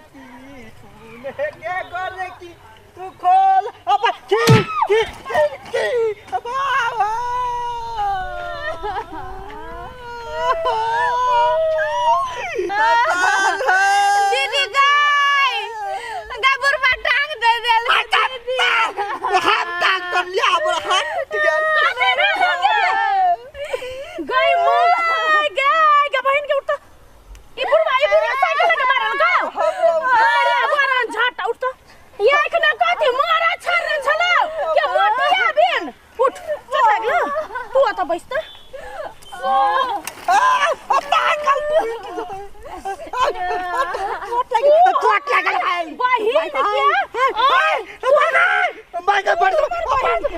की सुने के गोरे की तू खोल अब की की की की अब दीदी गाय गाय बुढ़बा टांग दे देल दीदी। हाथ टांग कर लिया हमर हाथ टूट गेल। कथी भेल हो गे? गाय माय गाय गे बहिन के उठता ई बुढ़बा ई बुढ़बा साइकिल लगे मारल का अरे मारल झाटा उठता ये एखना कथी मारा छर छलो के मोटिया बिन उठ चोट लागलो तू अत बैस त आ, अब टांग टूट जेतै। आ, चोट लागल चोट लागल है बहिन के माय बड़ तू हमर बहिन के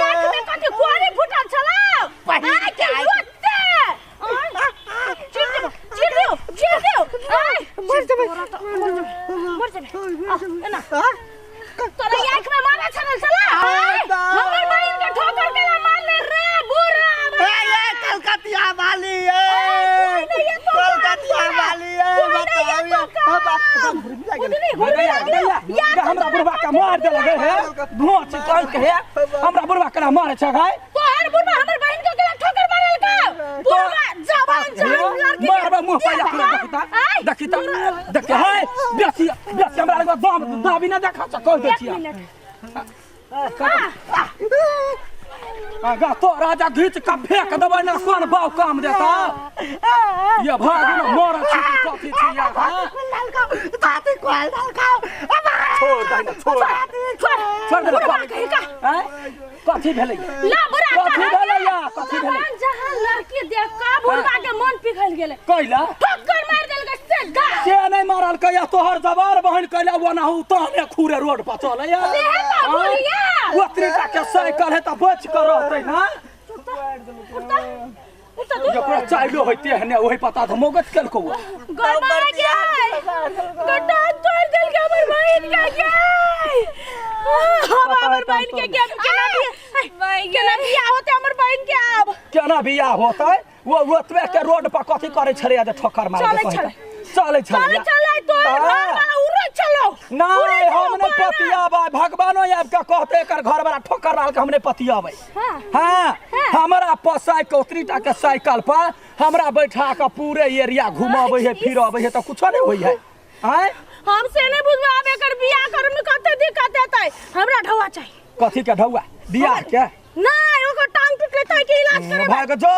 आँख में कथी कोरी फुटल छलो बहिन आँख के आँख। ओते चिर देबो चिर देओ चिर देओ आय मर जेबै मर जेबै आ, एना तोरा आँख में मारा छलल छला आय, हमर बहिन के ठोकर के ला मारले रे बुरा ए ए कलकतिया वाली ए कोई नहीं है तो कलकतिया वाली ए कोई नहीं है बताओ तो काम। उतनी घुरमी लागलो या हमरा बुढ़वा के मार देलक हे भोच कह के हे हमरा बुढ़वा के मारे छै गाय तोहर बुढ़वा हमर बहिन के केना ठोकर मारल का बुढ़वा जवान जवान लड़की के मारबा मुंह पर या देखता आय, देखता देख हे बेसी बेसी हमरा लग दाम दाबी ना देखा छ कह दे एक छिया मिनट आगा तो राजा घीच के फेंक देबै ना कोन बाव काम देता ये भाग ना मर छी की कथी छी या हाँ? छोड़ दे ना छोड़ दे। छोड़ छोड़ दे ना बुढ़वा कही का आँय? कथी भेलै ला बुढ़ा कथी भेलै या कथी भेलै जवान जहां लड़की देख का बुढ़वा के मन पिघल गेलै कैला ठोकर मार देलकै सीधा से नहि मारल कैया तोहर जवार बहन कैला ओनाहु तहने खुरे रोड पर चलैया सेहे तऽ बुढ़िया। ओतरीटा के साइकिल है तऽ बच के रहतै ना उठता उठता तू जकरा चाइलो होइते हने ओहि पता तऽ मोगत केलकौ गरमा गए गड्ढा तोड़ देलकै हमर बहिन के गए हम हमर बहिन के गेम केना भी केना बियाह होतै हमर बहिन के आब केना बियाह होतै वो ओतबे के रोड पर कथी करै छलैया जे ठोकर मारे चलै छलै। चलै छलै चले चले तोर हाँ। घर वाला उड़े चलो नहीं हम नहीं पतियाबै भगवानो आबि के कहते एकर घर वाला ठोकर मार के हम नहीं पतियाबै हाँ। हाँ हमरा पर साइकिल ओतरी टा के साइकिल पर हमरा बैठा के पूरे एरिया घुमाबै है फिरबै है तऽ कुछो नहीं होइ है आँय हम से नहीं बुझबो आब एकर बियाह करे में कते दिक्कत हेतै हमरा ढौआ चाही कथी के ढौआ बियाह के नहीं ओकर टांग टूटले तै के इलाज करे भाग जो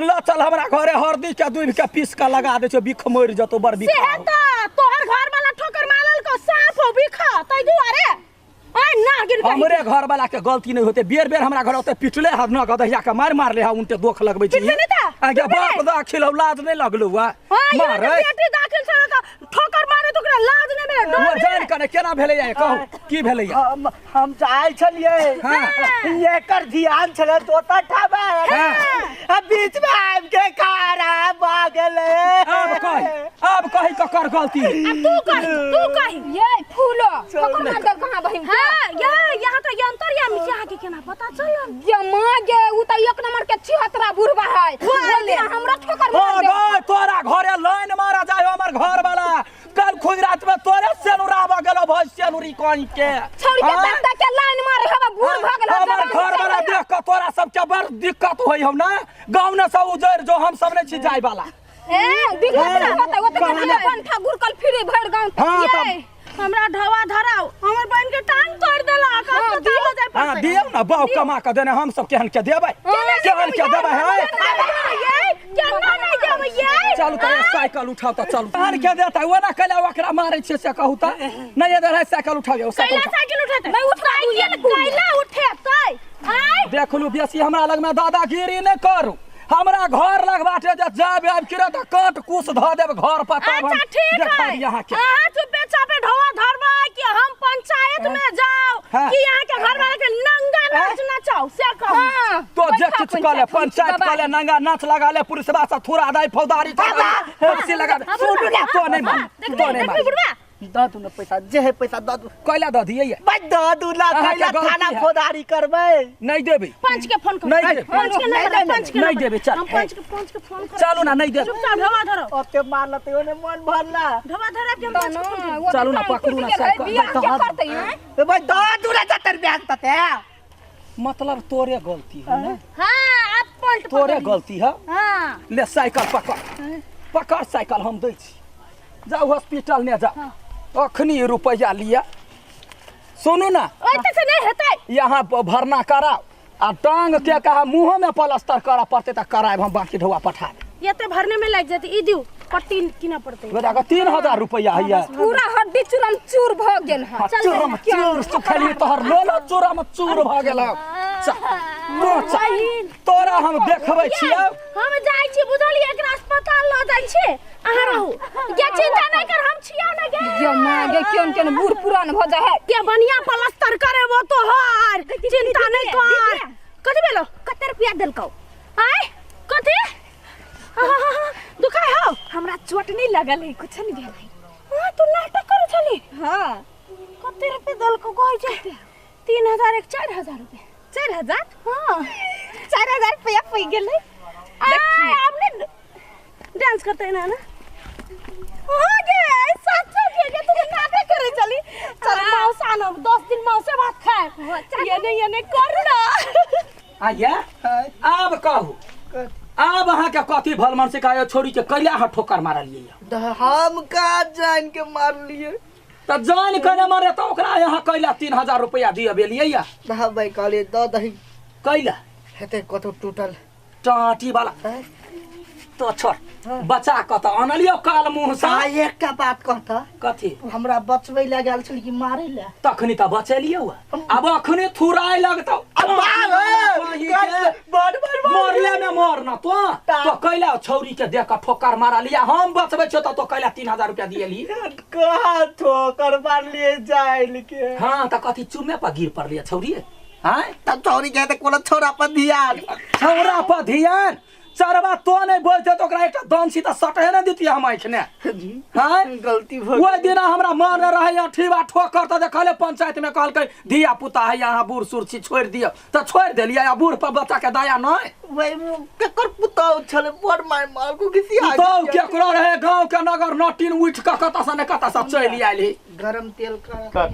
ल चल हमरा घरे हरदी के दूध के पीस के लगा दे छौ बिख मरि जतो बड़ बिख से हेता तोहर घर वाला ठोकर मारल को सांप हो बिख तै दुआरे आय ना गिर कहीं। हमरे घर वाला के गलती नहीं होते बेर बेर हमरा घर ओते पिटले हद न गदहिया के मार मारले हा उनते दोख लगबै छी पिटबे नहि तऽ? आगे पिटबे बाप नहि? दा खिलौ लाज नहीं लगलौ वा हाँ, यो मारे तऽ बेटी दाखिल छल तऽ ठोकर मारे तऽ ओकरा लाज नहि भेलै डर वो नहि जान कने केना भेलै या कहू की भेलै या हम जाइ छलियै हाँ। एकर ध्यान छलै तोता ठाबा हाँ। आ बीच में आबि के खारा भऽ गेलै आब कही आब कही ककर गलती है अब तू कही तू कही ये फूलो ककर मार दल कहाँ बहिन के हाँ यहाँ यहाँ तऽ यंत्र या यहाँ के केना पता चलल ये माँ गे उ त एक नंबर के छिहत्तरा बुढ़बा है बोल बोल हमरा ठोकर ओ मार दे गय तोरा घरे लाइन मारा जाय हमर घर वाला कल खुद रात में तोरे सेनुराबा गेलो भई सेनुरी कहीं के छौड़ी के आँय? तक तक के लाइन मारे हवा बूढ़ भऽ गेल हमर घर वाला देख के तोरा सबके बड़ दिक्कत होई हौ ना गाँव ने सब उजड़ जो हम सब नहीं छी जाय वाला ए दिक्कत ना होता ओते कहाँ के पंखा गुरकल फिरे भर गांव हाँ, तब। ये हमरा ढवा धराओ हमर बहन के टांग तोड़ देलक हाँ, अस्पताल दियौ। जाय हाँ पड़तै दियौ ना बाप कमा के देने हम सब केहन के देबै केहन के देबै है केना नहि देबै ये चलू तऽ साइकिल उठाउ तऽ चलू केहन के देतै ओना कैला ओकरा मारै छियै से कहू तऽ नहि इधर है साइकिल उठाउ यौ साइकिल कैला उठाउ। साइकिल उठेतै नहीं उठा दू ये कैला उठेतै आय देखलू बेसी हमरा लगमे दादागिरी नहि करू हमरा घर लग बाटे जे जाब आबि के तऽ काट कुस धऽ देब घर पर तब हम अच्छा ठीक देखा है दिअ अहाँके अहाँ चुपे चापे ढोआ धरबै कि हम पंचायत में जाओ हाँ। कि यहाँ के घर वाला के नंगा नाच नचाओ से कहू हां तो जे किछु कऽ ले पंचायत कऽ ले नंगा नाच लगा ले पुलिसवा सब थोड़ा दाई फौदारी फांसी लगा दे सुनू ना तो नहीं मान देखबी तो नहीं देखबी मान बुढ़वा दऽ दू ने पैसा जे है पैसा दऽ दू। कैला दऽ दियै? भाई दऽ दू ना। अहाँके कैला गलती थाना है। फौजदारी करबै? नहीं देबै। पंच के फोन कर। नहीं देबै। पंच के नहीं, नंबर, नहीं, पंच के नहीं नंबर। देबै, चल। हम पंच के फोन कर। चलू ना, नहीं देबै। चुपचाप ढवा धरो। ओते मारल तऽ ओने मन भरला। ढवा धरो के हम पंच के फोन करब। चलू ना, पकड़ू ना साइकिल। बियाह के करतै हैं? ए भाई दऽ दू ना जतर ब्याह तते। मतलब तोरे गलती है ना? हां, अब पलट तोरे पकड़। गलती है। हां। ले साइकिल पकड़, पकड़ साइकिल, हम दै छी, जाउ हॉस्पिटल ने जाउ, अखनी रुपैआ लिअ। सुनू ना। ओते से नहीं हेतै। यहाँ भरना कराउ आ टांग के कहा मुँहो में प्लास्टर करऽ पड़तै तऽ करायब हम, बाकी ढौआ पठा देब। एते भरने में लागि जेतै। ई दिउ, पट्टी किनऽ पड़तै। बेटा के 3000 रुपैआ हैया। पूरा हड्डी चूरम चूर भऽ गेल हँ। चूरम चूर सुखली तोहर लोलो चूरम चूर भऽ गेल। चल, तो चल, तोरा हम देखबै छियौ। हम जाइ छी, बुझलियै? एकरा अस्पताल लऽ जाइ छी, अहाँ रहू गे, चिंता नहीं कर, हम छियौ ने गे। गे माय गे, केहन केहन बूढ़ पुरान भऽ जाइ है। के बढ़िया प्लास्टर करेबो तोहर, चिंता नहीं कर। कथी भेलो? कते रुपया देलकौ? आय कथी दुखाय हौ? हमरा चोट नहीं लगल है, कुछ नहीं भेल है। हाँ, तू नाटक करै छली। हाँ। कते रुपया देलकौ? कहै छै 3000, एक 4000 रुपया। 4000? हाँ। 4000 रुपया पै गेलै। आय आब ने डांस करते ना ना हो गे, सच्चा के गे, तू नाटक करे चली। चल मौसा आनो, 10 दिन मौसे भात खाए, ये नहीं ये नहीं कर ना। आया आब कहू, आब अहाँके कथी भल मन से कहे छोड़ी के कैला अहाँ ठोकर मारलियै? हम का जान के मारलियै? तऽ जान के नहि मारे तऽ ओकरा यहाँ कैला 3000 रुपैआ दिअ बेलियै या? भाई कहलियै दऽ दही। कैला? हेतै कतौ टूटल टाटी वाला तो छोड़, बचा कऽ तऽ अनलियौ काल मुँह से। आ एकटा बात कहता। कथी? हमरा बचबै लए गेल छल कि मारै लए? तखनी तऽ बचेलियौ, आब अखने थुराय लगतौ। बड़ बड़ मरले में मर न तो तो कैला छौरी के देख कऽ ठोकर मारलिया? हम बचबै छियौ तऽ तो कैला 3000 रुपया दिएली? कहाँ ठोकर मारलियै जाइल के? हाँ, तऽ कथी चुमे पर गिर पड़लियै छौरी? आँय? तब छौरी के तऽ कोनो छौरा पर ध्यान, छौरा पर ध्यान चरबा तो नहीं बोलते तऽ ओकरा एकटा दंशी तऽ सटहे ने दितियै हम आँखि ने। आँय? गलती भऽ ओहि दिना हमरा मन रहे अठीबा ठोकर तऽ देखले पंचायत में कहलकै धिया पुता है यहाँ, बूढ़ सूढ़ छी, छोड़ि दियौ तऽ छोड़ि देलियै। आ बूढ़ पर बच्चा के दया नहीं? वही केकर पुतहु छलै, बड़ मारि मारलको घिसिया। पुतहु केकरो रहे, गाँव के नगर नटीन उठि कऽ कतऽ से ने कतऽ से चलि आयल। गरम तेल का।